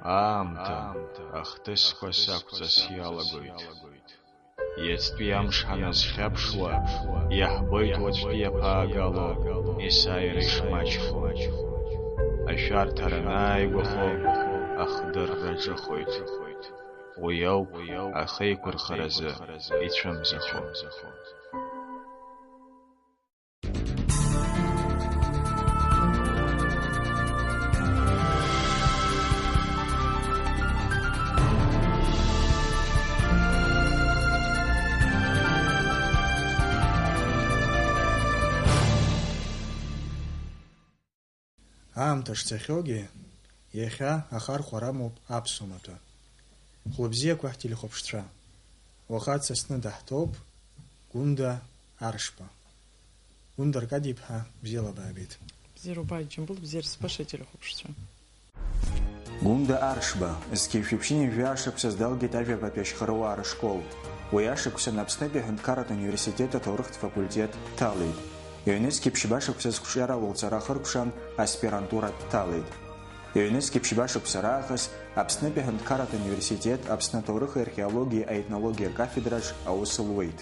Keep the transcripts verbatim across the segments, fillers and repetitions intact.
Аамҭа ахҭысқәа сақәҵас иалагоит. Иацтәи амш ҳаназхьаԥшуа, иаҳбоит уаҵәтәи иаԥаагало есааира ишмаҷхо. Ашәарҭара анааигәахо, ахдырра ҿыхоит. Уи ауп ахеиқәырхаразы ицәымзахо. Аамҭа шцахьоугьы, иахьа ахархәара амоуп аԥсуа маҭәа. Хәлыбзиақәа ҳтелехәаԥшцәа. Уаха дсасны даҳҭоуп Гәында Аршба. Гәында Аркадиԥҳа, бзиала баабеит. Бзиара убааит, Џьамбул, бзиара збаша ателехәаԥшцәа. Гәында Аршба, зқьи жәшәи ԥшьынҩажәи жәаа шықәсаз далгеит ажәабатәи ашьхаруаа рышкол. Уи ашықәсан Аԥснытәи аҳәынҭқарратә университет аҭоурыхтә факультет дҭалеит. Ҩнызқьи ԥшьба шықәса зқәҿиарала лҵара ахыркәшан аспирантура дҭалеит. Ҩнызқьи ԥшьба шықәса раахыс Аԥснытәи аҳәынҭқарратә университет Аԥсны аҭоурыхи археологиеи аетнологиа ркафедраҿ аус луеит.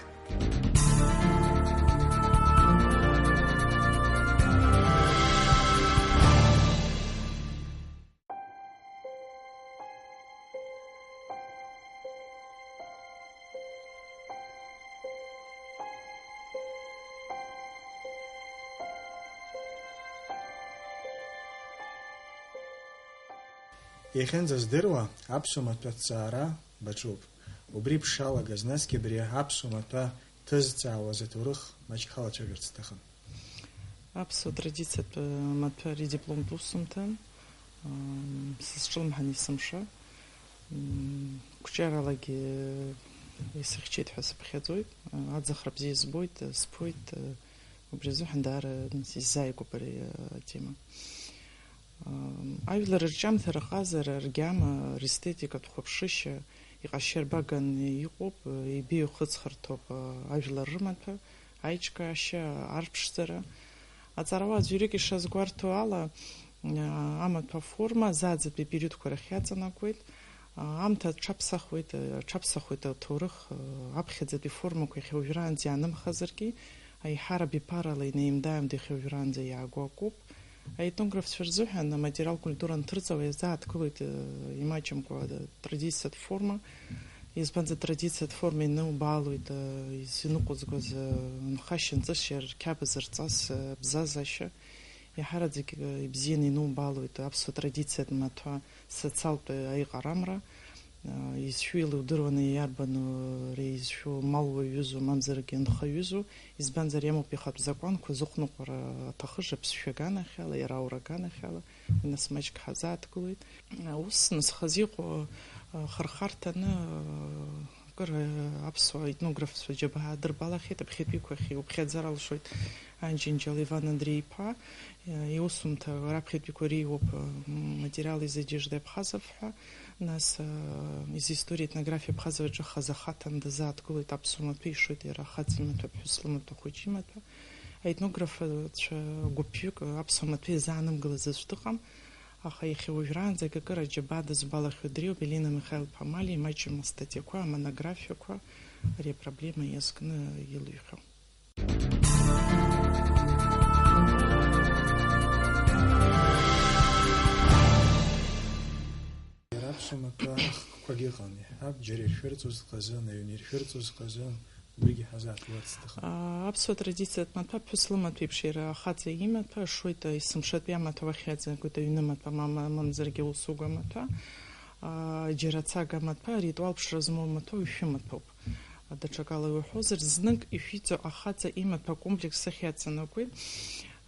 Иахьынӡаздыруа, аԥсуа маҭәа аҭҵаара баҿуп. Убри бшалагаз, насгьы абри аԥсуа маҭәа ҭызҵаауаз аҭоурых маҷк ҳалацәажәарц сҭахын. Аԥсуа традициатә маҭәа ари дипломтә усумҭан, ам, сызҿлымҳан есымша. М, қәҿиаралагьы исыхьчеит ҳәа сыԥхьаӡоит. Аӡахра бзиа збоит, сԥоит, убри азыҳәан даара исзааигәоуп ари атема. Ам, ажәлар рырҿиамҭа, рҟазара, ргьама, рестетикатә хәаԥшышьа, иҟазшьарбаганы иҟоуп, ибеиахыҵхырҭоуп, а, ажәлар рымаҭәа, аиҿкаашьа, арԥшӡара. Аҵарауаа аӡәырҩык ишазгәарҭо ала, а, амаҭәа аформа зааӡатәи апериодқәа рахь иаҵанакуеит. А, аамҭа аҽаԥсахуеит, а, аҽаԥсахуеит аҭоурых, а, аԥхьаӡатәи формақәа иахьа уажәраанӡа иаанымхазаргьы, аиҳарак абиԥарала инеимда-ааимда иахьа уажәраанӡа иааго акоуп. Аетнографцәа рзыҳәан аматериал культура анҭырҵауа иазааҭгылоит, э, имаҷымкәа, э, традициатә форма. Избанзар, традициатә форма инубаалоит, э, изныҟәызгоз, э, нхашьа-нҵышьа, рқьабз, рҵас, э, бзазашьа. Иаҳараӡак, э, ибзианы инубаалоит аԥсуа традициатә маҭәа социалтә аиҟарамра. Изшәу илудыруаны иарбану ари изшәу, мал уаҩызу, мамзаргьы нхаҩызу, избанзар, иамоуп ихатә закәанқәа, зыхәныҟәара аҭахыжь аԥсшәа аганахьала, иара аура аганахьала, уи нас маҷк ҳазааҭгылоит. Ус зхаз иҟоу, а, хырхарҭаны, а, акыр, а, аԥсуа етнографцәа џьабаа дырбалахьеит, аԥхьатәиқәахь иуԥхьаӡар алшоит Анџьынџьал Иван Андреи-иԥа. Иусумҭа раԥхьатәиқәа реиуоуп, м, материал из Надеждой Абхазов ҳәа, нас, а, из история этнография Абхазова ҿыхаз ахаҭан дазааҭгылоит аԥсуа маҭәа ишоит иара ахаҵа имаҭәа, аԥҳәыс лымаҭәа, ахәыҷы имаҭәа. Аетнографцәа гәыԥҩык аԥсуа маҭәа иазаанымгылаз аӡә дыҟам, аха иахьа уажәраанӡа акыр аџьабаа дызбалахьоу дреиуп, Елена Михаил-иԥа Амалиа имаҷым астатиақәа, амонографиақәа ари апроблема иазкны илыҩхьоу. Иара аԥсуа маҭәа ахкқәагьы ыҟан, иаҳҳәап, џьара иршәырҵоз хазын, аҩны иршәырҵоз хазын, убригьы ҳазааҭгыларц сҭахын. Аа, аԥсуа традициатә маҭәа ԥҳәыс лымаҭәа еиԥш иара ахаҵа имаҭәа, ашоит есымшатәи амаҭәа уахь иаҵанакуеит, аҩны маҭәа, ма-, ма-, мамзаргьы аусуга маҭәа. Аа, џьара ацага маҭәа, аритуал ԥшра змоу маҭәа, уи шәымаҭәоуп. Даҽакала иуҳәозар, знык ишәиҵо ахаҵа имаҭәа акомплекс ахь иаҵанакуеит.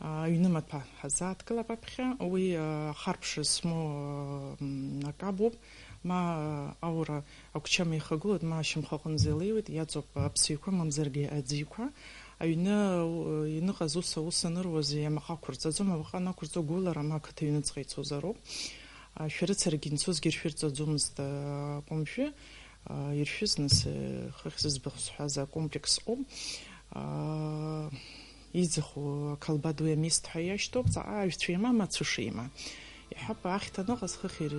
Аҩны маҭәа ҳазааҭгылап аԥхьа. Уи, а, харԥшра змоу, а, м, акабуп, ма, а, аура агәчама ихагылоуп, ма ашьамхы аҟынӡа илеиуеит, иаҵоуп аԥсыҩқәа, мамзаргьы аӡыҩқәа. Аҩны, у-, иныҟаз ус аус аныруаз иамаҟа ақәырҵаӡом, амаҟа анақәырҵо гәылара ма ақыҭа аҩныҵҟа ицозароуп. А, шәарыцарагьы инцозгьы иршәырҵаӡомызт, а, акәымжәы. А, иршәыз, нас, э, хыхь зыӡбахә сҳәаз акомплекс ыҟоуп. А, иӡаху ақалба ду иамест ҳәа иашьҭоуп, ҵаҟа ажәцәеимаа, ацәышеимаа. Иҳәап, ахьҭа аныҟаз хыхь ир-,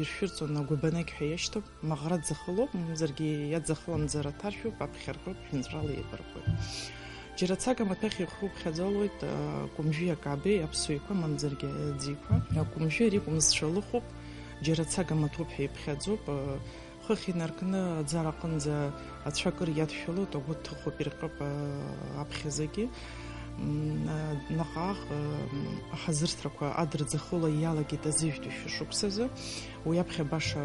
иршәырҵон агәабанақь ҳәа иашьҭоуп, маӷра ӡахылоуп, мамзаргьы иаӡахыламӡара ҭаршәуп, аԥхьаркроуп, ҳәынҵәрала еибаркуеит. Џьара ацага маҭәахь ихуԥхьаӡалоит, а, акәымжәи акаби, аԥсуеиқәа, мамзаргьы аӡиқәа. Акәымжәи ари кәымзцәа лыхуп, џьара ацага маҭәоуп ҳәа иԥхьаӡоуп, а, хыхь инаркны аӡара аҟынӡа ацәа акыр иадшәалоит, агәы ҭыхуп, ирҟьоуп, а, аԥхьаӡагьы. М, а, наҟ-ааҟ, а, м, аҳазырҭрақәа адырӡахыла иалагеит азыжәтәи шәышықәсазы. Уи аԥхьа баша,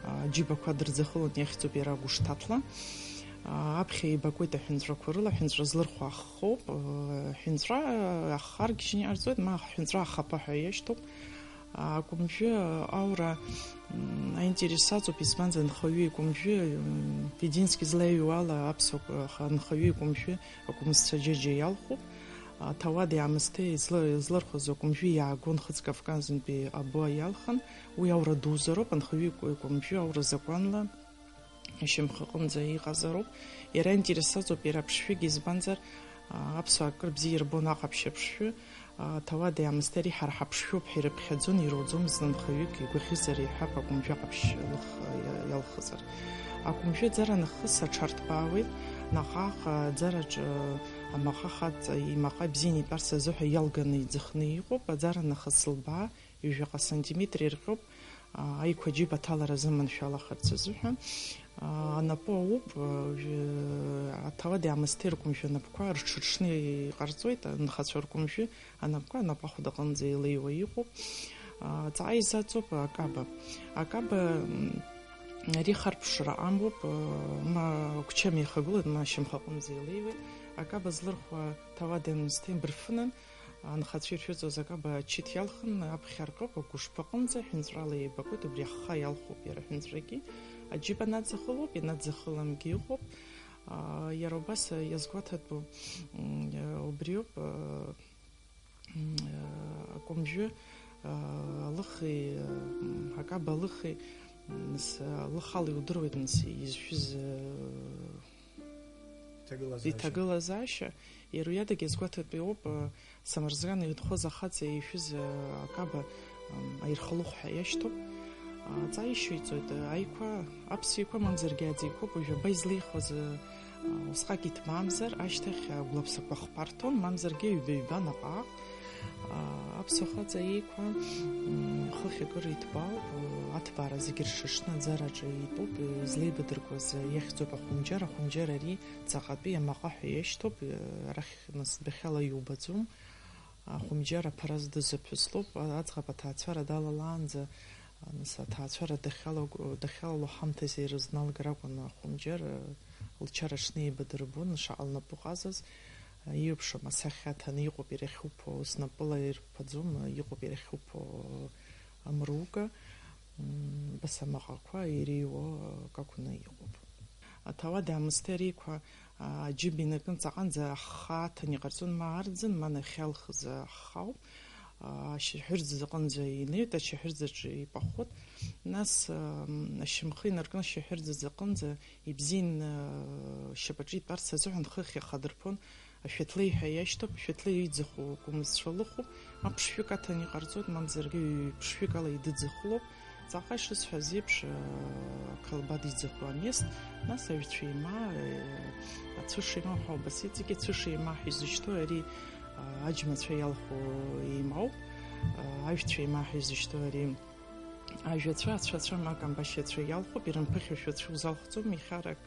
а, аџьыбақәа адырӡахылон иахьӡуп иара агәышҭаҭла. А, аԥхьа еибакуеит аҳәынҵәрақәа рыла, аҳәынҵәра злырхуа аххоуп. А, ҳәынҵәра, а, аххаргьежьны иҟарҵоит, ма ҳәынҵәра ахаԥа ҳәа иашьҭоуп. Акәымжәы аура, м, аинтерес аҵоуп, избанзар, анхаҩы икәымжәы, м, Веденски злаиҩуа ала аԥсуа ак-, аха-, анхаҩы икәымжәы акәымзцәа џьаџьа иалхуп. Аҭауади аамысҭеи изла-, излырхуаз акәымжәы иаагон Хыҵ Кавказынтәи абуа иалхын, уи аура дузароуп, анхаҩы ик-, икәымжәы аура закәанла ашьамхы аҟынӡа иҟазароуп. Иара аинтерес аҵоуп, иара аԥшшәыгьы, избанзар, а, аԥсуаа акыр бзиа ирбон аҟаԥшь аԥшшәы, а, ҭауади-аамысҭеи ҳара ҳаԥшшәоуп ҳәа ирыԥхьаӡон, ироуӡомызт анхаҩык игәаӷьызар иҳәап акәымжәы аҟаԥшь лых-, иа-, иалхызар. Акәымжәы аӡара нахыс аҽарҭбаауеит, наҟ-ааҟ аӡараҿы амаҟа хаҵа имаҟа ибзианы итәарц азыҳәа иалганы иӡахны иҟоуп, аӡара нахыс лбаа ҩажәаҟа сантиметр ирҟьоуп, а, аиқәа џьыба аҭалара азы маншәалахарц азыҳәа. А, анапы ауп, а, жә-, аҭауади-аамысҭеи ркәымжәы анапқәа рҽырҽны иҟарҵоит, анхацәа ркәымжәы анапқәа анапы ахәда аҟынӡа илеиуа иҟоуп. А, ҵаа изаҵоуп акаба. Акаба, м, ари харԥшра амоуп, а, ма агәчам ихагылоит, ма ашьамхы аҟынӡа илеиуеит. Акаба злырхуа ҭауади-аамысҭеи бырфынын, анхацәа иршәырҵоз акаба ачыҭ иалхын, аԥхьа аркып, агәышԥы аҟынӡа ҳәынҵәрала еибакуеит, убри ахха иалхуп иара ҳәынҵәрагьы. Аџьыба наӡахылоуп, инаӡахыламгьы ыҟоуп. А, иара убас, а, иазгәаҭатәу, м, а, убриоуп, а, м, а, акәымжәы, а, алыхи, а, м, акаба алыхи, м, с-, алыхала иудыруеит, м, с-, изшәыз, а, Иҭагылазаашьа. Иҭагылазаашьа, иара уи адагьы иазгәаҭатәи ауп, а, Самырзган иудхоз ахаҵа ишәыз, а, акаба, ам, аирхалыхә ҳәа иашьҭоуп. А, ҵаа ишьоиҵоит, а, аиқәа, аԥсуа еиқәа мамзаргьы аӡеиқәоуп, уажә аба излеихоз, а, а, усҟак иҭбаамзар, ашьҭахь, а, гәлаԥсақәа хԥарҭон, мамзаргьы ҩба-ҩба наҟ-ааҟ. А, аԥсуа хаҵа иеиқәа, м, хыхь акыр иҭбаауп, а, аҭбаара зегьы ршышны аӡараҿы итәуп, излеибадыркуаз иахьӡуп ахәымџьар, ахәымџьар ари ҵаҟатәи амаҟа ҳәа иашьҭоуп, арахь нас дәахьала иубаӡом. Ахәымџьар аԥара здыз аԥҳәыс лоуп, а-, аӡӷаб аҭаацәара далалаанӡа, а, нас аҭаацәара дахьалаго-, дахьалало ҳамҭас ирызналгар акәын ахәымџьар, а, лчара шнеибадырбон, шаҟа лнапы ҟазаз, а, иеиԥшым асахьа аҭаны иҟоуп иара иахьуԥо, снапыла ирԥаӡом, а, иҟоуп иара иахьуԥо, а, амруга, м, басамаҟақәа иреиуоу, а, акакәны иҟоуп. Аҭауади-аамысҭеи ариқәа, а, аџьыба инаркны ҵаҟанӡа ахха аҭан иҟарҵон, ма арӡын, ма нахьалхыз ахха ауп. А, ашьаҳәырӡ аҟынӡа инеит, ашьаҳәырӡ аҿы ипахәыт. Нас, ам, ашьамхы инаркны ашьаҳәырӡ аҟынӡа ибзиан, а, шьапаҿы итәарц азыҳәан хыхь иахадырԥон. Ашәаҭлеи ҳәа иашьҭоуп, ашәаҭлеи иӡаху кәымзцәа лыхуп, аԥшшәык аҭан иҟарҵоит, мамзаргьы ҩ-, ԥшшәык ала идыӡахылоуп. Ҵаҟа ишысҳәаз еиԥш, а, ақалбад иӡаху амест, нас ажәцәеимаа, э, ацәышеимаа ҳәа убас иҵегьы ацәышеимаа ҳәа изышьҭоу ари, а, аџьмацәа иалху еимаауп, а, ажәцәеимаа ҳәа изышьҭоу ари ажәацәа, ацәацәа, ма акамбашьацәа иалхуп, ирымԥыхьашәо аӡәы узалхӡом, иахьарак,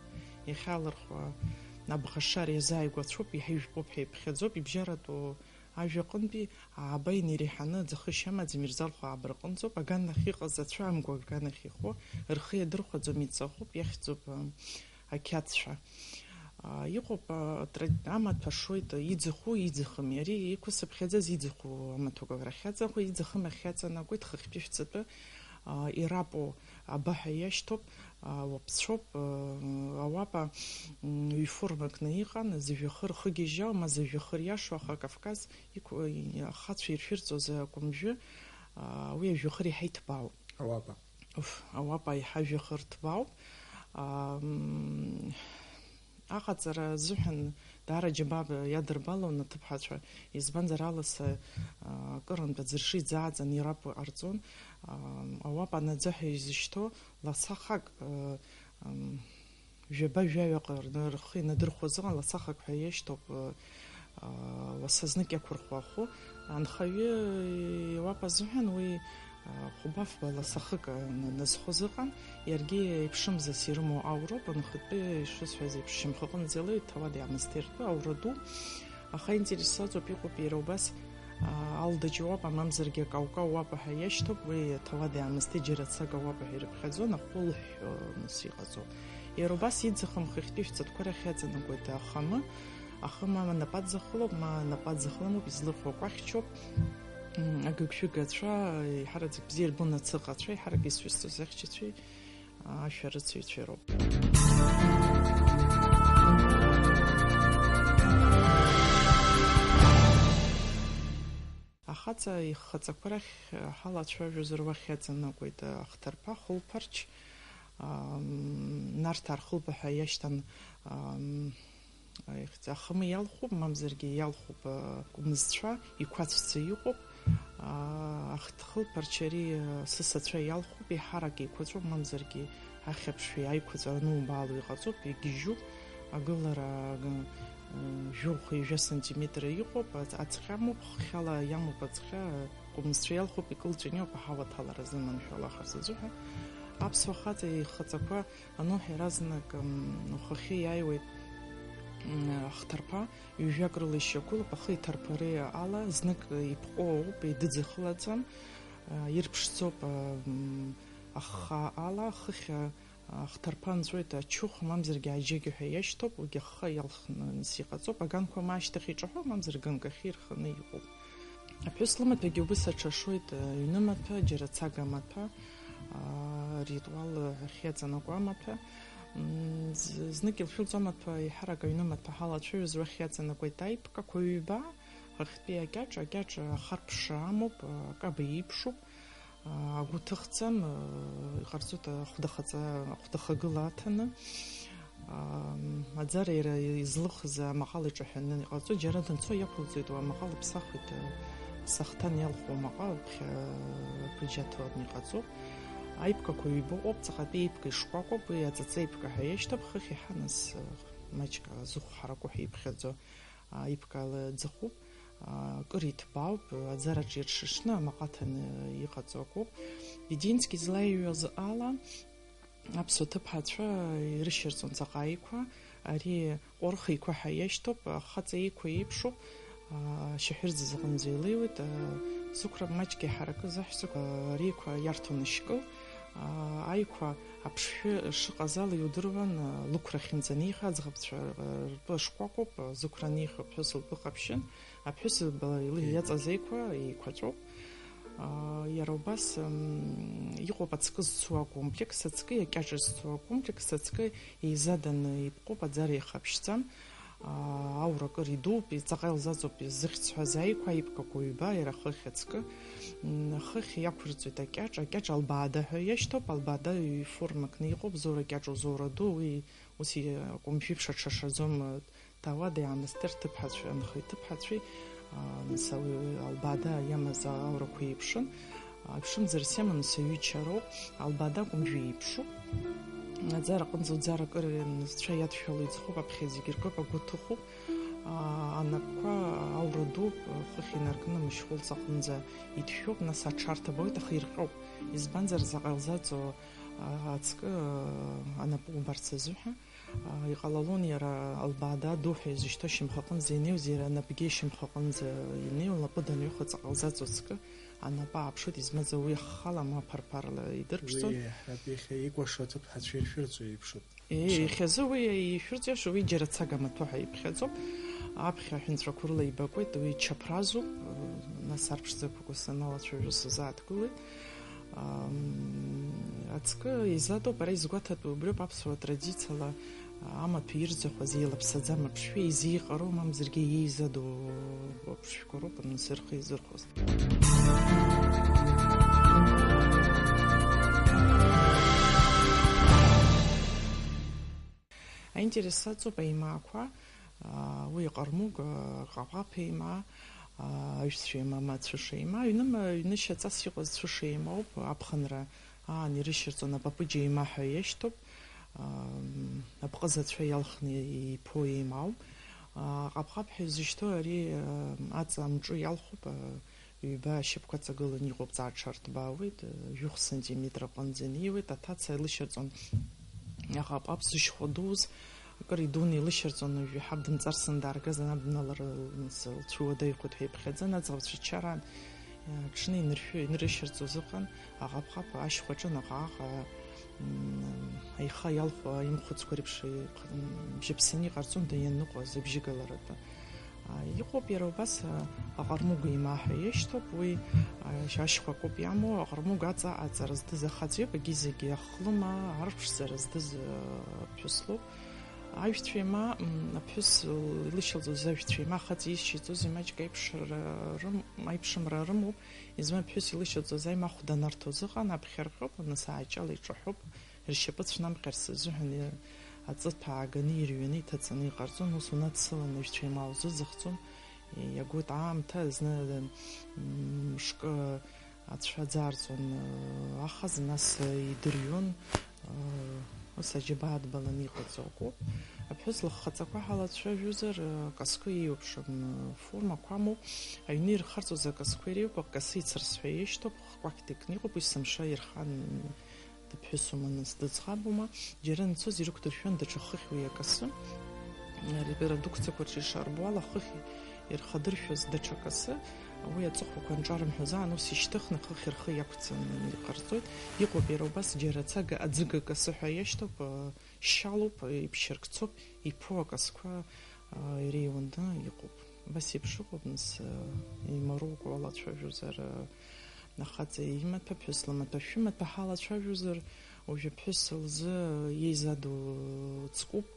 иахьалырхуа абӷашара иазааигәа ацәоуп, иаҳа ижәпоуп ҳәа иԥхьаӡоуп, ибжьаратәу ажәа аҟынтәи ааба инареиҳаны аӡахышьа амаӡам, ирзалху ааба рҟынӡоуп, аганахь иҟаз ацәа амгәа аганахь ихо, рхы иадырхәаӡом, иҵаӷәуп, иахьӡуп, а, ақьаадцәа. А, иҟоуп, а, тра-, амаҭәа шоит, иӡаху, иӡахыми. Ари иқәысыԥхьаӡаз иӡаху амаҭәақәа рахьаҵахо, иӡахым ахьаҵанакуеит, хыхьтәи шәҵатәы, а, ирапу абаҳәа иашьҭоуп, а, уаԥцәоуп, а, ауапа, м, ҩ-формакны иҟан, зыжәҩахыр хыгьежьаау, ма зыжәҩахыр иашоу, аха Кавказ иқә-, ахацәа иршәырҵоз акәымжәы, а, уи ажәҩахыр иаҳа иҭбаауп. Ауапа. Уф, ауапа иаҳа жәҩахыр ҭбаауп. Ам, аҟаҵара азыҳәан Даара џьабаа иадырбалон аҭыԥҳацәа, избанзар, аласа, а, акырынтә аӡыршы иӡааӡан ирапу ҟарҵон. А, ауапа анаӡаҳәа изышьҭоу ласахак, а, ам, жәаба-жәаҩа ҟарны рхы инадырхәоз ыҟан, ласахак ҳәа иашьҭоуп, а, а, ласа знык иақәырхуа ахәы. Анхаҩы иуапа азыҳәан уи, а, хәба-фба ласахык, а, на-, назхоз ыҟан, иаргьы еиԥшымзас ирымоу ауроуп, нхытәы ишысҳәаз еиԥш, шьамхы аҟынӡа илеиуеит, ҭауади аамысҭеи ртәы аура ду. Аха интересс аҵоуп, иҟоуп иара убас, а, алдаҷ уапа, мамзаргьы акаукау уапа ҳәа иашьҭоуп, уи ҭауади аамысҭеи џьара цага уапа ҳәа ирыԥхьаӡон, ахәылҳәҳәо нас иҟаҵоуп. Иара убас иӡахым хыхьтәи шәҵатәқәа рахь иаҵанакуеит ахамы, ахы ма напаҵа хылоуп, ма напаҵа хыламоуп, излырхуа кәахьчоуп. М, агыгшәыгацәа, еиҳараӡак бзиа ирбон ацыҟацәа, еиҳарак изшәысҭоз ахьчацәеи, а, ашәарыцаҩцәеи роуп. Ахаҵа ихаҵақәа рахь ҳалацәажәозар, уахь иаҵанакуеит ахҭарԥа, хылԥарч, ам, Нарҭаа рхылԥа ҳәа иашьҭан, ам, Ихьӡ-, ахамы иалхуп, мамзаргьы иалхуп, а, кәмызцәа, иқәацәӡа иҟоуп. А, ахҭхылԥарч ари, а, сысацәа иалхуп, еиҳарак еиқәаҵәоуп, мамзаргьы ахьаԥшшәи аиқәаҵәа анубаало иҟаҵоуп, игьежьуп, агылара, г-, м, жәохә-ҩажәа сантиметр иҟоуп, ац-, ацҟьа амоуп, хыхьала иамоуп ацҟьа, кәмызцәа иалхуп, икылҵәаны иҟоуп, аҳауа аҭалара азы маншәалахарц азыҳәа. Аԥсуа хаҵа ихаҵақәа Ану ҳәа иаразнак, м, ухахьы иааиуеит, м, ахҭарԥа, ҩажәак рыла ишьақәылап, ахы иҭарԥареи ала, знык иԥҟоу ауп, идыӡахылаӡам, а, ирԥшӡоуп, а, м, ахха ала, хыхь, а, ахҭарԥа нҵәоит ачыхә, мамзаргьы аџьыгь ҳәа иашьҭоуп, уигьы ахха иалхны иҟаҵоуп, аганқәа ма ашьҭахь иҿаҳәо, мамзар ганк ахь ирханы иҟоуп. Аԥҳәыс лымаҭәагьы убыс аҽашоит, аҩны маҭәа, џьара цага маҭәа, аа, ритуал ахь иаҵанакуа амаҭәа. М, з-, знык илшәылҵо амаҭәа, еиҳарак аҩны маҭәа ҳалацәажәоз уахь иаҵанакуеит аиԥкақәа ҩба, ахьтәи акьаҿ, акьаҿ ахарԥшра амоуп, акаба еиԥшуп, аа, агәы ҭыхӡам, аа, иҟарҵоит ахәдахаҵа, ахәдахагыла аҭаны. Ам, аӡара иара излыхыз амаҟала иҿаҳәаны иҟаҵо, џьара данцо иақәылҵоит, уа амаҟала иԥсахуеит, а, сахҭан иалху амаҟа, ԥхьа, а, ԥыџьаҭуан иҟаҵо. Аиԥкақәа ҩба ыҟоуп, ҵаҟатәи аиԥка ишкәакәоуп, уи аҵаҵа аиԥка ҳәа иашьҭоуп, хыхь иҳаназ, а, маҷк, а, зыхә ҳараку ҳәа иԥхьаӡо, а, аиԥка ала ӡахуп, а, кыр иҭбаауп, аӡараҿ иршышны амаҟа ҭаны иҟаҵо акоуп. Веденски злаиҩуаз ала, Аԥсуа ҭыԥҳацәа ирышьарҵон ҵаҟа аиқәа, ари ҟәырх еиқәа ҳәа иашьҭоуп, ахаҵа еиқәа еиԥшуп, аа, шьаҳәырӡа зыҟынӡа илеиуеит, аа, зықәра маҷк иҳаракыз аҳәсақәа, аа, реиқәа иарҭон ашькыл, аа, аиқәа аԥшшәы шыҟаз ала иудыруан, аа, лықәра ахьынӡанеиха, аӡӷабцәа, аа, ртәы ашкәакәоуп, аа, зықәра анеиха аԥҳәыс лтәы ҟаԥшьын, Аԥҳәыс ба-, илы-, Еиқәа. Иаҵаз еиқәа еиқәаҵәоуп. Аа, иара убас, м, иҟоуп ацкы зцу акомплекс, ацкы иакьаҿ зцу акомплекс, ацкы еизаданы иԥҟоуп, аӡара ихаԥшьӡам. Аа, аура акыр идууп, ҵаҟа илзаҵоуп изыхьӡ ҳәаз аиқәа, аиԥкақәа ҩба, иара хыхь ацкы. М, хыхь иақәырҵоит акьаҿ, акьаҿ албаада ҳәа иашьҭоуп, албаада ҩ-формакны иҟоуп, зура кьаҿу зура ду, уи ус и-, акәымжәиԥш аҽашаӡом, Ҭауади-аамысҭеи рҭыԥҳацәеи анхаҩ ҭыԥҳацәеи, аа, нас ауаҩы албаада иамаз аурақәа еиԥшын. Аԥшымзар сема, нас аҩычароуп, албаада акәымжәы еиԥшуп. Аӡара аҟынӡа уӡара акыр анцәа иадшәало иӡхуп, аԥхьа зегь ркып, агәы ҭыхуп. Аа, анапқәа аура дууп, хыхь инаркны мышьхәылҵ аҟынӡа иҭшәоуп, нас аҽарҭа бауеит, аха ирҟьоуп. Избанзар, заҟа илзаҵо, аа, ацкы, аа, анапы убарц азыҳәа. Аа, иҟалалон иара албаада ду ҳәа изышьҭоу ашьамхаҟынӡа инеиуаз, иара анапгьы ашьамхаҟынӡа инеиуан, лапы данҩыхо ҵаҟа лзаҵо ацкы анапы ааԥшуеит, измаӡа уи аххала ма ԥарԥарла идырԥшӡон. Уи ҳәатәихьа икәашо аҭыԥҳацәа иршәырҵо еиԥшуп. Е, Мшәан. Иахьазы уи ишәырҵаша, уи џьара цага маҭәа ҳәа иԥхьаӡоуп. Аԥхьа аҳәынҵәрақәа рыла ибакуеит, уи чаԥразуп, нас арԥшӡақәа саналацәажәо сазааҭгылоит. Ам, ацкы изатәуп, ара изгәаҭатәу убриоуп аԥсуа традициала амаҭәа ирӡахуаз, еилаԥсаӡам аԥшшәы, изеиҟароу, мамзаргьы еизадоу аԥшшәқәа роуп, нас рхы изырхәоз. Аинтерес аҵоуп аимаақәа, Уи аҟармуг, ҟаҟаԥ еимаа, аҩцәа еимаа, ацәыш еимаа, аҩныма, аҩны шьаҵас иҟаз цәыш еимаоуп, аԥхынра аан ирышьырҵон, апапыџьа еимаа ҳәа иашьҭоуп, апҟызацәа иалхны иԥо еимаауп. Ҟаԥ-ҟаԥ ҳәа изышьҭоу ари, аҵа амҿы иалхуп, ҩба ашьапқәа ҵагыланы иҟоуп, ҵаа ҽарҭбаауеит, жәохә сантиметр аҟынӡа инеиуеит, аҭаца илышьырҵон аҟаԥ-ҟаԥ зышьхәа дуз, акыр идуны илышьырҵон, уажәы ҳаб дымҵарсны дааргазар, абналара лцәуадаҩхоит ҳәа иԥхьаӡан, аӡӷабцәа ччараан, аҽны иныршәы-, инрышьырҵоз ыҟан, аҟаԥ-ҟаԥ ашьхәа аҿы наҟ-ааҟ, м, аиха иалху аимхәыцқәа реиԥш, м, бжьыԥсаны иҟарҵон, да ианыҟәаз абжьыгаларатәы. А, иҟоуп иара убас, а, аҟармуг еимаа ҳәа иашьҭоуп, уи, а, ашьхәа акоуп иамоу, аҟармуг аҵа аҵара здыз ахаҵа иоуп, егьи зегьы ахлыма, арԥшӡара здыз, а, ԥҳәыс лоуп. Аҩцәа еимаа, м, аԥҳәыс, ы, илышьалҵоз аҩцәа еимаа ахаҵа изшьиҵоз имаҷк аиԥшра рым-, аиԥшымра рымоуп, изма аԥҳәыс илышьалҵоз аимахә данарҭоз ыҟан, аԥхьарҟьоуп, нас ааҷала иҿаҳәоуп. Ршьапы цәнамҟьарц азыҳәан, аҵыҭәа ааганы ирҩаны иҭаҵаны иҟарҵон, ус унадсылан, аҩцәа еимаа узыӡахӡом, иагоит аамҭа, зны, м, мшкы ацәа аӡаарҵон, ахаз нас идырҩон, ус аџьабаа дбаланы иҟаҵо акоуп. Аԥҳәыс лыххаҵақәа ҳалацәажәозар, акасқәа еиуеиԥшым формақәа амоуп, аҩны ирхарҵоз акасқәа иреиуоуп, акасы ицырсҳәа иашьҭоуп, хкәакьҭа икны иҟоуп, уи сымша ирхан, дыԥҳәысума, нас дыӡӷабума, џьара анцоз ирықәдыршәон даҽа хыхь уи акасы. Репродукциақәа рҿы ишарбо ала, хыхь ирхадыршәоз даҽа касы, уи аҵыхәақәа анҿарымҳәоз аан, ус ишьҭыхны хыхь рхы иақәҵаны иҟарҵоит. Иҟоуп иара убас џьара ацага, аӡыга касы ҳәа иашьҭоуп, шьалуп, иԥшьыркцоуп, иԥо акасқәа, иреиуаны иҟоуп. Абас еиԥш ыҟоуп, нас, имароуп уалацәажәозар, ахаҵа имаҭәа, ԥҳәыс лымаҭәа, шәымаҭәа ҳалацәажәозар, уажәы аԥҳәыс лзы иеизадоу ҵкуп,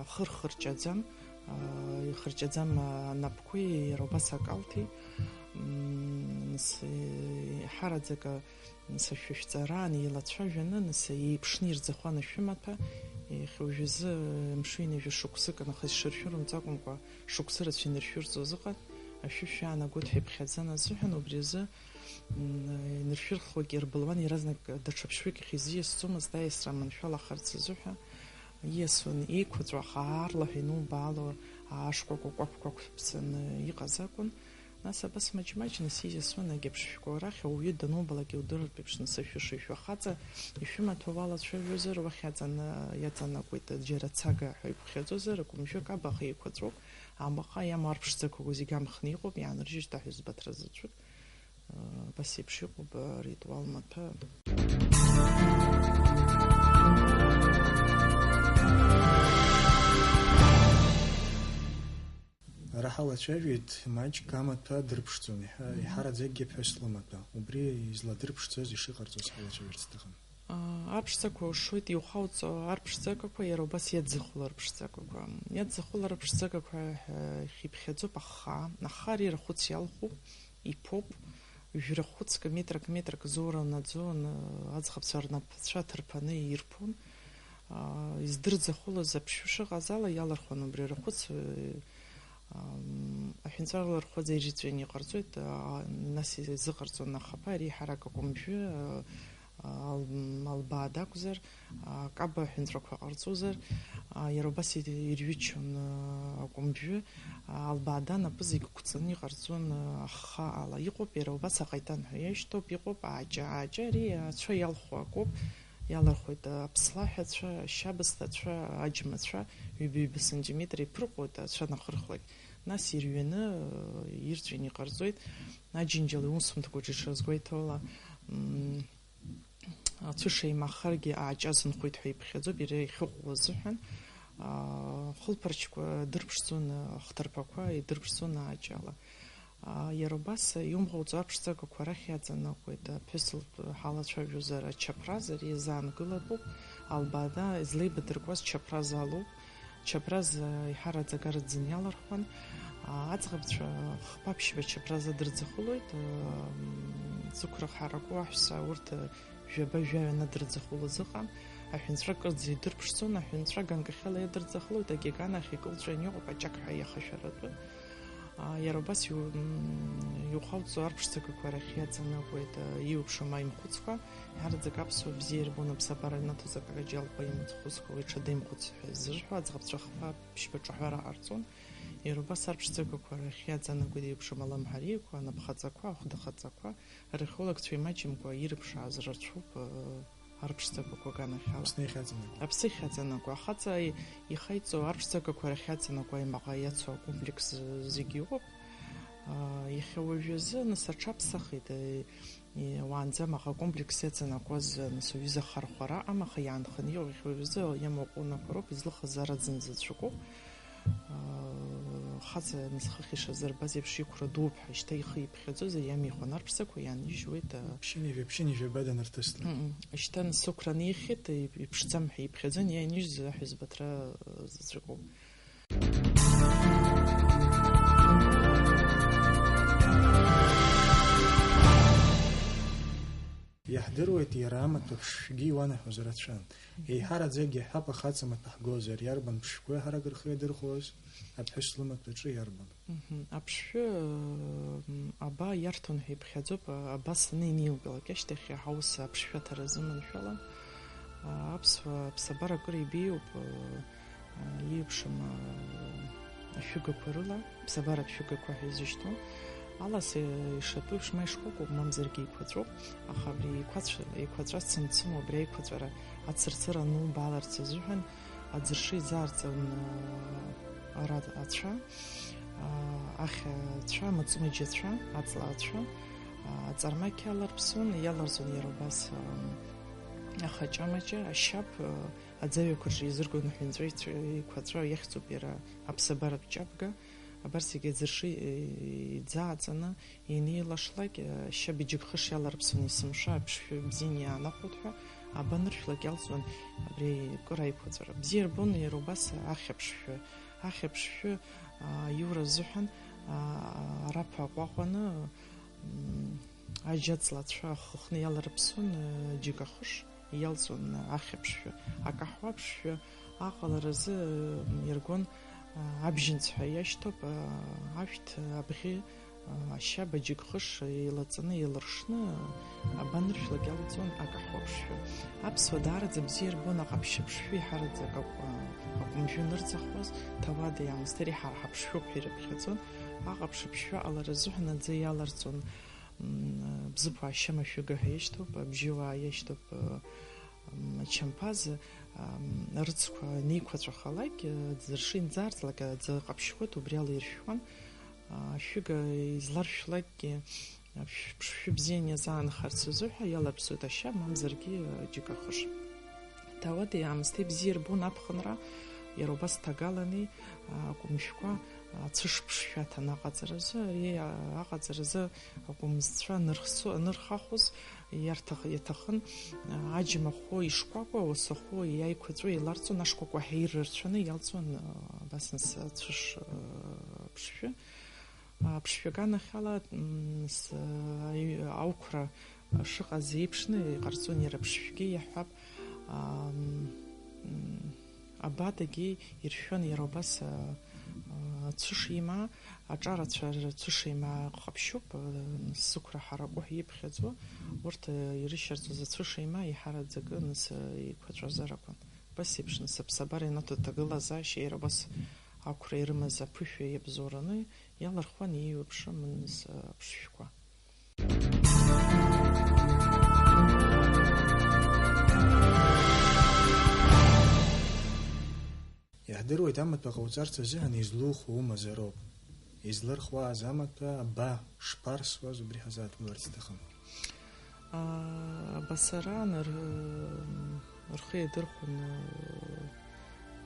ахы рхырҷаӡам, ихырҷаӡам анапқәеи иара убас акалҭи. М, нас, еиҳараӡак, нас, ашәышәҵараан еилацәажәаны, нас, еиԥшны ирӡахуан ашәымаҭәа. Иахьа уажәазы мшынҩажәа шықәсык, нахыс ишыршәырымҵакәымкәа, шықәсы рацәа иныршәырҵоз ыҟан, ашәышә иаанагоит ҳәа иԥхьаӡан азыҳәан, убри азы, м, иныршәырхлогьы ирбылуан, иаразнак даҽа ԥшьҩык ахь изиасӡомызт аиасра аманшәалахарц азыҳәа. Ииасуан еиқәаҵәа, аха аарлаҳәа инубаало аашкәакәа кәаԥ-кәаԥ ԥсаны иҟаз акәын. Нас абас маҷ-маҷ, нас ииасуан агьаԥшшәқәа рахь, ауаҩы данубалак иудырыртә еиԥш, нас ашәышышәа хаҵа ишәымаҭәа уалацәажәозар, уахь иаҵаны, иаҵанакуеит, џьара цага ҳәа иԥхьаӡозар, акәымжәы акаба ахы еиқәаҵәоуп. Абаҟа иамоу арԥшӡақәа зегьы амхны иҟоуп, иаанрыжьит аҳәызбаҭра заҵәык. Абас еиԥш иҟоуп аритуал маҭәа. Ара ҳалацәажәеит, маҷк амаҭәа дырԥшӡом, иҳәа-, иҳараӡакгьы ԥҳәыс лымаҭәа. Убри изладырԥшӡоз ишыҟарҵоз ҳалацәажәарц сҭахын. Аа, аԥшӡақәа ушоит иухауҵо арԥшӡақәақәа, иара убас иаӡахәыла арԥшӡақәақәа. Иаӡахәыла арԥшӡақәақәа ҳәа иԥхьаӡоуп аххаа. Аххаа ари рахәыц иалхуп, иԥоуп. Жәра хәыцк, метрак, метрак зоура наӡон, аӡӷабцәа рнапцәа ҭырԥаны ирԥон. Аа, издырӡахәылаз аԥшшәы шыҟаз ала иалырхуан убри рахәыц, аа, ам, аҳәынҵәа лархәыӡ ирҵәины иҟарҵоит, аа, нас изыҟарҵон ахаԥа, ари ҳарак акәымжәы, аа, ал-, албаа дакәзар, аа, каба аҳәынҵәрақәа ҟарҵозар, аа, иара убас ир-, ирҩычон, аа, акәымжәы, аа, албаа дан апы зегь ықәҵаны иҟарҵон, аа, ахха ала. Иҟоуп, иара убас аҟаитан ҳәа иашьҭоуп, иҟоуп, ааҷа, ааҷа, ари ацәа иалху акоуп, иалырхуеит аԥслаҳәацәа, ашьабсҭацәа, аџьмацәа, ҩба-ҩба сантиметр иԥырҟоит ацәа анахырхлак. Нас ирҩаны, ирҵәины иҟарҵоит. Аџьынџьал иусумҭақәаҿы ишазгәеиҭо ала, м, ацәыш еимаххаргьы ааҷа азынхоит ҳәа иԥхьаӡоуп, иара иахьыҟоу азыҳәан. Аа, хылԥарчқәа дырԥшӡон, ахҭырԥақәа идырԥшӡон ааҷала. Аа, иара убас иумӷауҵо аԥшӡагақәа арахь иаҵанакуеит. Аԥҳәыс лтә ҳалацәажәозар, ачаԥраз ари иазаангылатәуп. Албада излеибадыркуаз чаԥраз алоуп. Чаԥраз, э, иҳараӡак арӡын иалырхуан. А, аӡӷабцәа хԥа-ԥшьба чаԥраз адырӡахылоит, э, м, зықәра ҳараку аҳәса урҭ, э, жәаба-жәаҩа надырӡахылоз ыҟан. Аҳәынҵәра кырӡа идырԥшӡон, аҳәынҵәра ганкахьала иадырӡахылоит, агьага анахь икылҵәан иҟоуп аҷақҳәа иахашәаратәы. А, иара убас иу-, м, иухауҵо арԥшӡагақәа рахь иаҵанакуеит, а, иуԥшым аимхәыцқәа, иараӡак аԥсуа бзиа ирбон аԥсабара инаҭоз акакаҷ алҟәа имыцхәыцқәа уи ҽада имхәыцқәа зырҳәо аӡӷабцәа хԥа ԥшьба ҿаҳәара ҟарҵон. Иара убас арԥшӡагақәа рахь иаҵанакуеит иуԥшым аламҳариқәа, анапхаҵақәа, ахәдахаҵақәа, археологцәа имаҷымкәа ирыԥшааз рацәоуп, а, арԥшӡагақәа аганахьала. Аԥсны иахьаҵанакуа. Аԥсы иахьаҵанакуа. Ахаҵа и-, ихаиҵо арԥшӡагақәа рахь иаҵанакуа аимаҟа иацу акомплекс зегьы ыҟоуп. Аа, иахьа уажәазы, нас, аҽаԥсахит, е, е, уаанӡа маҟа акомплекс иаҵанакуаз, нас, уҩыза ахархәара аҟам, аха иаанханы иҟоу иахьа уажәазы иамоу аҟәынақәа роуп, излыхыз араӡын заҵәыкоуп. Аа, хаҵа, нас, хыхь ишазырбаз еиԥш, иқәра дууп ҳәа, шьҭа ихы иԥхьаӡоз, иамихуан арԥшӡақәа, иаанижьуеит, аа. Ԥшьынҩажәа, ԥшьынҩажәа бада нарҭысны. Мм, шьҭа, нас, сықәра анихьеит, ип-, иԥшӡам ҳәа иԥхьаӡон, иаанижьыз аҳәызба аҭра, аа, заҵәыкоуп. Иаҳдыруеит, иара амаҭәа ԥшшәгьы иуанаҳәоз рацәан. Еиҳараӡак иаҳҳәап, ахаҵа маҭәа ҳгозар, иарбан ԥшшәқәои ҳарак рхы иадырхәоз, аԥҳәыс лымаҭәаҿы иарбан? Мгм. Аԥшшәы, м, аба иарҭон ҳәа иԥхьаӡоуп, а-, абас аны инеилгалак ашьҭахь аус аԥшшәы аҭара азы маншәалан. А, аԥсуа аԥсабара акыр ибеиоуп, а, а, иеиԥшым, а, ашәыгақәа рыла, ԥсабаратә шәыгақәа ҳәа изышьҭоу. Аласа ишатәу еиԥш ма ишкәакәоуп, мамзаргьы еиқәаҵәоуп, аха абри еиқәаҵәа, еиқәаҵәа цымцымуа, абри аиқәаҵәара ацырцыра анубааларц азыҳәан, аӡыршы иӡаарҵан, а, ара ацәа, а, ахьа ацәа, амыҵмыџь ацәа, аҵла ацәа, а, аҵармақь иаларԥсон, иаларҵон иара убас, а, ахаҷамаҷа, ашьап, а, аӡаҩақәа рҿы еизыргон аҳәынҵәа еиқәаҵәа, иахьӡуп иара аԥсабаратә ҷабга. Абарҭ зегьы аӡыршы, е, иӡааҵаны, инеилашлак, э, шьаб иџьыкхыш иаларԥсон есымша аԥшшәы бзианы иаанахәоит ҳәа, абаныршәлак иалҵуан абри акыр аиқәаҵәара. Бзиа ирбон иара убас ахьаԥшшәы. Ахьаԥшшәы, а, иура азыҳәан, а, араԥ аҟәаҟәаны, м, аџь аҵла ацәа ахыхны иаларԥсон, э, џьыка хыш. Иалҵуан ахьаԥшшәы, акаҳуа аԥшшәы аҟаларазы, м, иргон, а, абжьынҵ ҳәа иашьҭоуп, а, ашәҭ абӷьы, а, ашьаб аџьыкхыш еилаҵаны еилыршны, абаныршәлак иалҵуан акаҳуа аԥшшәы. Аԥсуа даараӡа бзиа ирбон аҟаԥшь аԥшшәы, иҳараӡак акә-, а, акәымжәы нырҵахуаз, ҭауади аамсҭеи ҳара ҳаԥшшәоуп ҳәа ирыԥхьаӡон. Аҟаԥшь аԥшшәы аҟалара азыҳәан аӡы иаларҵон. М, Бзыԥуаа ашьамашәыга ҳәа иашьҭоуп, абжьыуаа иашьҭоуп, м, ачамԥаз, м, рыцқәа анеиқәаҵәахалак, аӡыршы инӡаарҵлак, аӡы ҟаԥшьхоит, убри ала иршәуан. Ашәыга изларшәлакгьы, ашә-, ԥшшәы бзиан иазаанхарц азыҳәа иаларԥсоит ашьа, мамзаргьы аџьыка хыш. Ҭауади-аамсҭеи бзиа ирбон аԥхынра, иара убас ҭагалани, акәымжәқәа, ацәышԥшшәаҭан аҟаҵаразы, ари аҟаҵаразы акәымзцәа анырхсо-, анырхахоз иарҭах-, иаҭахын, аџьмахәы ишкәакәа, ауасахәы иаиқәаҵәо еиларҵон, ашкәакәа ҳәа ирырцәаны иалҵуан, абас нас ацәыш-, ԥшшәы. Аԥшшәы аганахьала, м, с-, аҩ-, ауқәра шыҟаз еиԥшны иҟарҵон иара аԥшшәгьы, иаҳҳәап, ам, м, абадагьы иршәон иара убас, а, а, ацәышимаа, аҿарацәа рцәышимаа ҟаԥшьуп, а, сықәра ҳараку ҳәа иԥхьаӡо, урҭ, а, ирышьарҵоз ацәышимаа иҳараӡакы нас, а, еиқәаҵәазар акәын. Убас еиԥш нас аԥсабара инаҭо аҭагылазаашьа иара убас ақәра ирымаз аԥышәа иабзоураны иалырхуан еиуеиԥшым нас аԥшшәқәа. Иаҳдыруеит, амаҭәа ҟауҵарц азыҳәан излухуа умазароуп. Излырхуааз амаҭәа, аба, шԥарсуаз, убри ҳазааҭгыларц сҭахын. А, абасара ныр-, рхы иадырхәон, а,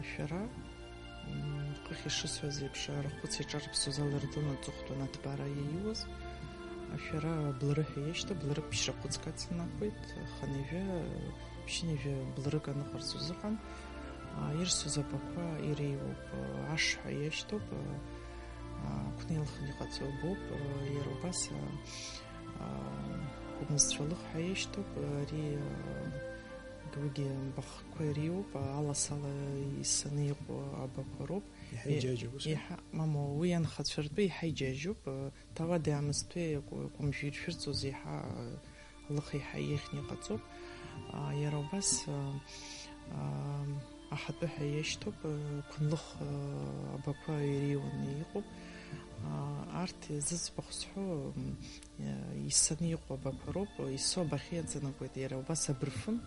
ашәара, м, хыхь ишысҳәаз еиԥш, арахәыц иҿарԥсоз алардын аҵыхәтәан аҭбаара иаиуаз. Ашәара блыры ҳәа иашьҭоуп, блырык ԥшьрахәыцк ацыннакуеит, хынҩажәа, ԥшьынҩажәа блырык аныҟарҵоз ыҟан. А, ирсуз абақәа иреиуоуп, а, ашҳәа иашьҭоуп, а, а, кәнеилхын иҟаҵо боуп, а, иара убас, а, а, кәымзцәа лых ҳәа иашьҭоуп, а, ари, а, Уигьы бахқәа иреиуоуп, аласала исаны иҟоу абақәа роуп. Иаҳа Е-, иџьаџьоуп, ус? Иаҳа, мамоу, уи анхацәа ртәы иаҳа иџьаџьоуп. Ҭауади-аамысҭи акәымжәы иршәырҵоз иаҳа, лых иаҳа иеиӷьны иҟаҵоуп. А, иара убас, а, а, аҳатәы ҳәа иашьҭоуп, а, қәынлых, а, абақәа иреиуаны иҟоуп. А, арҭ зыӡбахә сҳәо, м, а, исаны иҟоу абақәа роуп. Исо абахьы иаҵанакуеит, иара убас абырфын,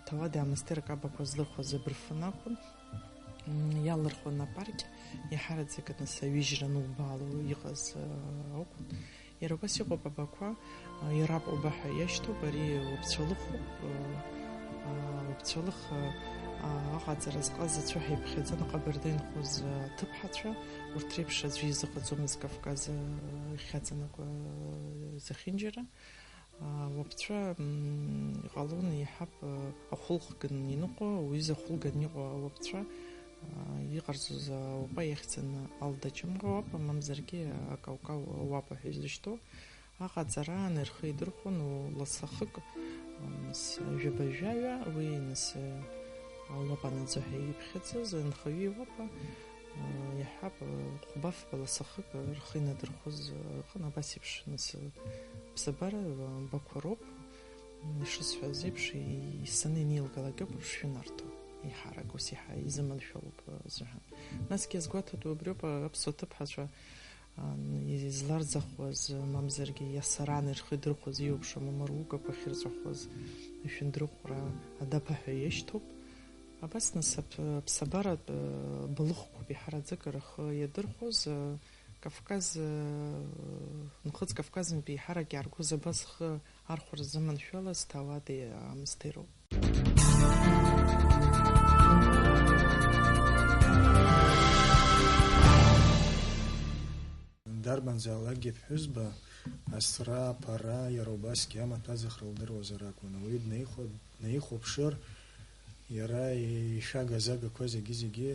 ҭауади-аамысҭи ркабақәа злырхуаз абырфын акәын. М, иалырхуан апарк, иаҳараӡак нас аҩыжьра анубаало иҟаз, а, акәын. Иара убас иҟоуп абақәа, а, ирапоба ҳәа иашьҭоуп, ари уаԥцәа лыхуп, а, а, уаԥцәа лых, а, а, аҟаҵара зҟаз ацәаҳәа иԥхьаӡан Ҟабарда инхоз, а, аҭыԥҳацәа, урҭ реиԥш аӡәы изыҟаҵомызт Кавказ, а, ихьаҵанакуа, а, зехьынџьара. А, уаԥцәа, м, иҟалон, еиҳаб, а, ахәылхган иныҟәо, уҩыза ахәылган иҟоу ауаԥцәа, а, иҟарҵоз ауапа иахьӡын Алда Ҷымӷа уапа, мамзаргьы Акаукау уапа ҳәа изышьҭоу. Аҟаҵараан рхы идырхәон ласахык, м, с-, жәаба-жәаҩа, уи, нас, ауапа наӡа ҳәа иԥхьаӡаз, анхаҩы иуапа, Иаҳҳәап, хәба-фба ласахык рхы инадырхәоз ыҟан, абас еиԥш, нас, ԥсабара бақәа роуп, ишысҳәаз еиԥш, исаны инеилгалак ауп шәынарҭо, еиҳарак ус иаҳа изыманшәалоуп азыҳәан. Насгьы иазгәаҭатәу убриоуп, аԥсуа ҭыԥҳацәа, а, изларӡахуаз, мамзаргьы иасаран рхы идырхәоз, иеиуеиԥшым амаругақәа ахьырҵәахуаз, ашәындырҟәра адаԥа ҳәа иашьҭоуп. Абас нас аԥ-, аԥсабаратә, э, былыхәқәоуп иаҳараӡак рхы иадырхәоз, э, Кавказ, э, Нхыҵ Кавказынтәи еиҳарак иааргоз абас зхы архәара зыманшәалаз ҭауади-аамысҭи роуп. Дарбанзаалакгьы ԥҳәызба асра, аԥара, иара убасгьы амаҭәа зыхра лдыруазар акәын. Уи днаихәа-, днаихәаԥшыр, иара ишәага-загақәа зегьы-зегьы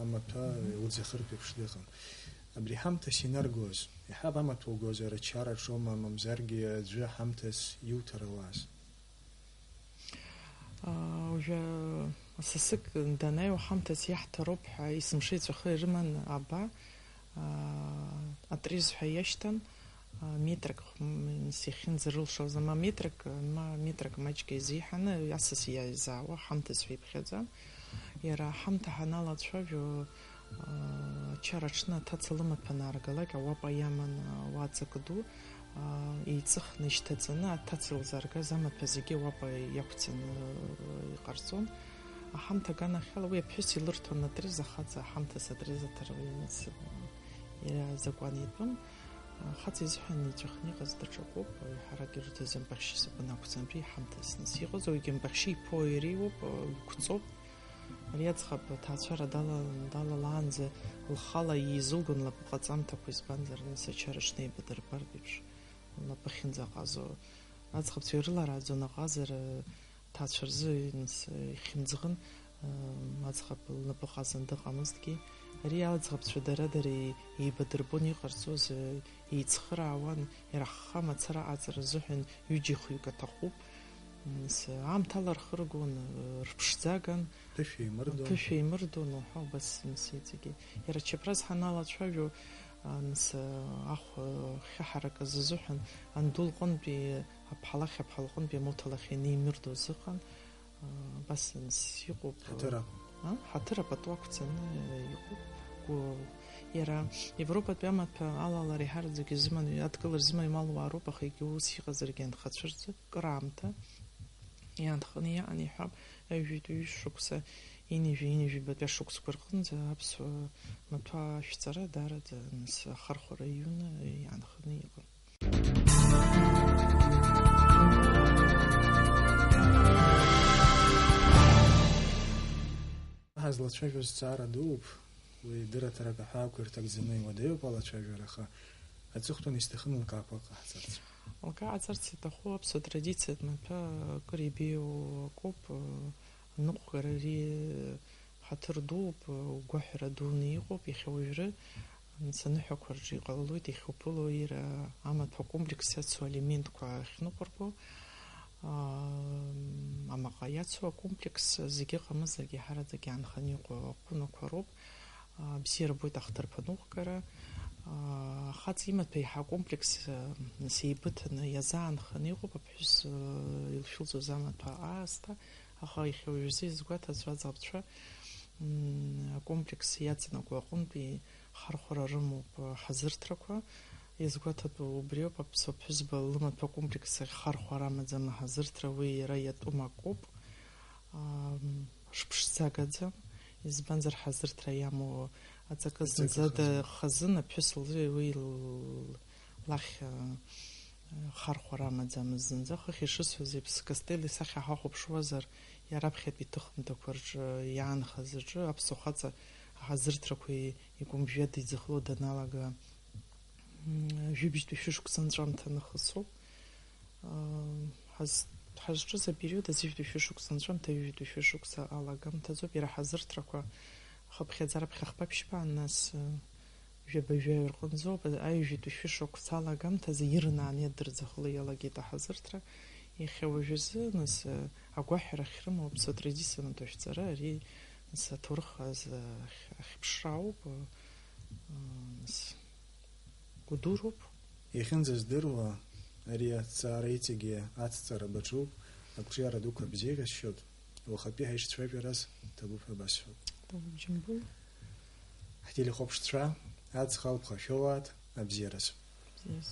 амаҭәа лзахыртә еиԥш дыҟан. Абри ҳамҭас инаргоз, иаҳа амаҭәа угозар, ачара аҿоума, мамзаргьы аӡәы ҳамҭас иуҭар ауаз? Аа, уажәы сасык данааиуа ҳамҭас иаҳҭароуп ҳәа есымша иҵәахы ирыман аба, аа, атрез ҳәа иашьҭан, аа, метрак, м, м, ихьынӡарылшоз, ма метрак, ма метрак маҷк изеиҳаны, асас иаизаауа ҳамҭас ҳәа иԥхьаӡан. Иара ҳамҭа ҳаналацәажәо, аа, ачара аҽны аҭаца лымаҭәа анааргалак, ауапа иаман, аа, уаҵак ду, аа, еиҵыхны ишьҭаҵаны, аҭаца илзааргаз амаҭәа зегьы ауапа иақәҵаны, аа, иҟарҵон. Аҳамҭа аганахьала уи аԥҳәыс илырҭон атрез, ахаҵа аҳамҭас атрез аҭара уи, нас, аа, иара азакәан иатәын. Ахаҵа изыҳәан иҵәахны иҟаз даҽакуп, еиҳарак ирҭаз ампахьшьы сапын ақәҵан, абри иҳамҭас нас иҟаз, уигьы ампахьшьы иԥо иреиуоуп, иқәҵоуп. Ари аӡӷаб аҭаацәара дала-, далалаанӡа лхала иизылгон лапыҟаҵамҭақәа, избанзар, нас ачара шнеибадырбартә еиԥш, лапы ахьынӡаҟазо. Аӡӷабцәа ирыларааӡон аҟазара, ҭаацәа рзы, нас, ихьымӡӷын, м, аӡӷаб лнапы ҟазан дыҟамызҭгьы. Ари аӡӷабцәа дара-дара еи-, еибадырбон иҟарҵоз, еицхыраауан, иара ахха мацара аҵара азыҳәан ҩыџьа-хҩык аҭахуп. Нас, аамҭала рхы ргон, рыԥшӡаган. Ԥышәа еимырдон. Ԥышәа еимырдон, уҳәа убас, нас, иҵегьы. Иара ачаԥраз ҳаналацәажәо, а, нас, а, ахә, а, хьаҳарак азы азыҳәан анду лҟынтәи аԥҳа лахь, аԥҳа лҟынтәи амоҭа лахь ианеимырдоз ыҟан, а, абас, нас, иҟоуп. Ҳаҭыр акәын. А? Ҳаҭыр апату ақәҵаны, а, иҟоуп. Гәы-, иара Европатәи амаҭәа алалара иҳараӡак изыман, адкылара зыман ималуаа роуп, аха егьа ус иҟазаргьы анхацәа рзы кыраамҭа иаанханы иаан, иҳәап, ҩажәитәи шықәса, ҩынҩажәи, ҩынҩажәи ҩбатәи ашықәсқәа рҟынӡа аԥсуа маҭәа ашәҵара даараӡа, нас, ахархәара иҩны иаанханы иҟан. Ҳазлацәажәоз зҵаара дууп, уи дырраҭарак аҳәаақәа ирҭагӡаны иуадаҩуп алацәажәара, аха аҵыхәтәан исҭахын лкаақәа ҟаҳҵарц. Лкаа ҟаҵарц иҭаху аԥсуа традициатә маҭәа акыр ибеиоу акоуп, ныҟәгара ари ҳаҭыр дууп, гәаҳәара дуны иҟоуп, иахьа уажәры, анцәа аныҳәақәа рҿы иҟалалоит, иахьуԥыло ира амаҭәа комплекс иацу алиментқәа ахьныҟәырго, аа, Маҟа иацу акомплекс зегьы ыҟамызаргьы, ҳараӡак иаанханы иҟоу аҟәынақәа роуп. Абзиара боит ахҭырԥа ныҟәгара. Ахаҵа имаҭәа еиҳа акомплекс, нас, еибыҭаны иазаанханы иҟоуп, аԥҳәыс илшәылҵоз амаҭәа аасҭа, аха иахьа уажәазы изгәаҭацәа аӡӷабцәа, м, акомплекс иаҵанакуа аҟынтәи хархәара рымоуп ҳазырҭрақәа. Иазгәаҭатәу убриоуп, аԥсуа ԥҳәызба лымаҭәа акомплекс ахь хархәара амаӡам аҳазырҭра, уи иара иатәым акоуп, ам, шԥшӡагаӡам, избанзар, ҳазырҭра иамоу аҵакы аҵакы зынӡа хазын. Хазын, аԥҳәыс лзы уи л-, лахь, а, хархәара амаӡамызт зынӡа. Хыхь ишысҳәаз еиԥш, Костелли исахьа ҳахәаԥшуазар, иара аԥхьатәи иҭыхымҭақәа рҿы иаанхаз аҿы аԥсуа хаҵа аҳазырҭрақәа икәымжәы иадиҵахыло даналага, м, жәибжьтәи шәышықәса анҵәамҭа нахысуп. Ам, ҳаз-, ҳазҿыз апериод азыжәтәи шәышықәса анҵәамҭа, ҩажәитәи шәышықәса алагамҭазоуп, иара ҳазырҭрақәа хыԥхьаӡа раԥхьа хԥа-ԥшьба, нас, ы, жәаба-жәаҩа рҟынӡоуп, аҩажәитәи шәышықәса алагамҭазы ирнааны иадырӡахыла иалагеит аҳазырҭра. Иахьа уажәазы, нас, ы, агәаҳәара ахьрымоу аԥсуа традициа маҭәашәҵара, ари, нас, аҭоурых азы ахь-, ахьԥшра ауп, ы, ы, нас, Гәыдуроуп. Иахьынӡаздыруа, ари аҭҵаара иҵегьы ацҵара баҿуп, ақәҿиара дуқәа бзиа иҟьашьшьоит, уахатәи ҳаишцәажәараз ҭабуп ҳәа басҳәоит. Ҭабуп, Џьамбул. Ҳтелехәаԥшцәа, аҵх алԥха шәоуааит, абзиараз. Бзиараз.